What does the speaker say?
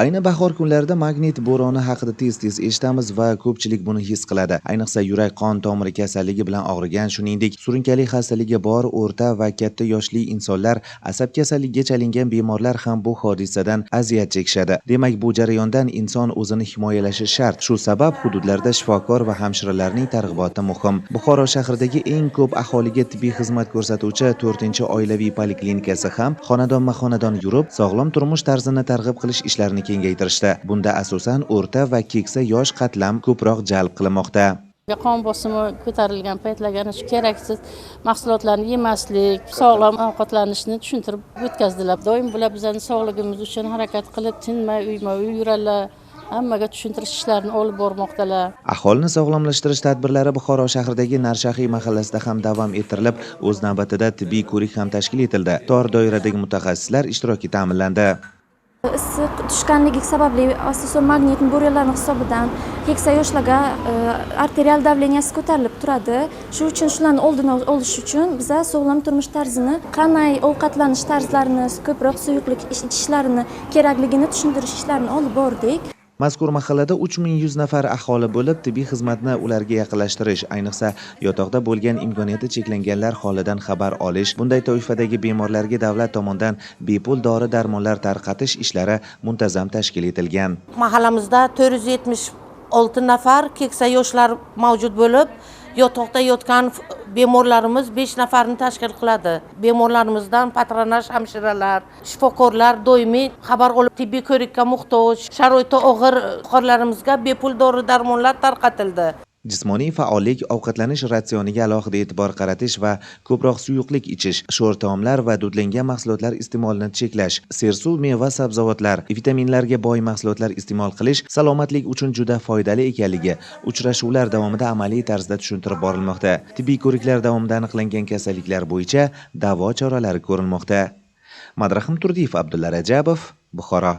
Ayni bahor kunlarida magnit bo'roni haqida tez-tez eshitamiz va ko'pchilik buni his qiladi. Ayniqsa yurak-qon tomiri kasalligi bilan og'rigan, shuningdek, surunkali xastaligi bor o'rta va katta yoshli insonlar, asab kasalligiga chalingan bemorlar ham bu hodisadan aziyat chekishadi. Demak, bu jarayondan inson o'zini himoyalashi shart. Shu sabab hududlarda shifokor va hamshiralarning targ'iboti muhim. Buxoro shahridagi eng ko'p aholiga tibbiy xizmat ko'rsatuvchi 4-oilaviy poliklinikasi ham xonadonma-xonadon yurib, sog'lom turmush tarzini targ'ib qilish ishlarini kengaytirishdi. Bunda asosan o'rta va keksa yosh qatlam ko'proq jalb qilinmoqda. Qon bosimi ko'tarilgan paytlarga ana shu keraksiz mahsulotlarni yemaslik, sog'lom ovqatlanishni tushuntirib o'tkazdilar. Doim bular bizning sog'ligimiz uchun harakat qilib, tinmay uyma-uy yuradilar. Hammaga tushuntirish ishlarini olib bormoqdalar. Aholini sog'lomlashtirish tadbirlari Buxoro shahridagi Narshahiy mahallasida ham davom ettirilib, o'z navbatida tibbiy ko'rik ham tashkil etildi. Tor doiradagi mutaxassislar ishtiroki ta'minlandi. Issiq tushganligi sababli asosan magnit bo'ronlarning hisobidan keksa yoshlarga arterial давления si ko'tarilib turadi. Shu uchun shularni oldini olish uchun biza sog'lom turmush tarzini, qanday ovqatlanish tarzlarini, ko'proq suyuqlik ichishlarini kerakligini tushuntirish ishlarini olib bordik. Mazkur mahallada 3100 nafar aholi bo'lib, tibbiy xizmatni ularga yaqinlashtirish, ayniqsa yotoqda bo'lgan imkoniyati cheklanganlar holidan xabar olish, bunday toifadagi bemorlarga davlat tomonidan bepul dori-darmonlar tarqatish ishlari muntazam tashkil etilgan. Mahallamizda 476 nafar keksa yoshlar mavjud bo'lib, yotoqda yotgan bemorlarimiz 5 nafarni tashkil qiladi. Bemorlarimizdan patronaj hamshiralar, shifokorlar doimiy xabar olib, tibbiy ko'rikka muhtoj, sharoiti og'ir fuqarolarimizga bepul dori-darmonlar tarqatildi. Jismoniy faollik, ovqatlanish ratsioniga alohida e'tibor qaratish va ko'proq suyuqlik ichish, sho'r taomlar va dudlangan mahsulotlar iste'molini cheklash, sersuv meva sabzavotlar, vitaminlarga boy mahsulotlar iste'mol qilish salomatlik uchun juda foydali ekanligi uchrashuvlar davomida amaliy tarzda tushuntirib borilmoqda. Tibbiy ko'riklar davomida aniqlangan kasalliklar bo'yicha davo choralari ko'rilmoqda. Madrahim Turdiyev, Abdulla Rajabov, Buxoro.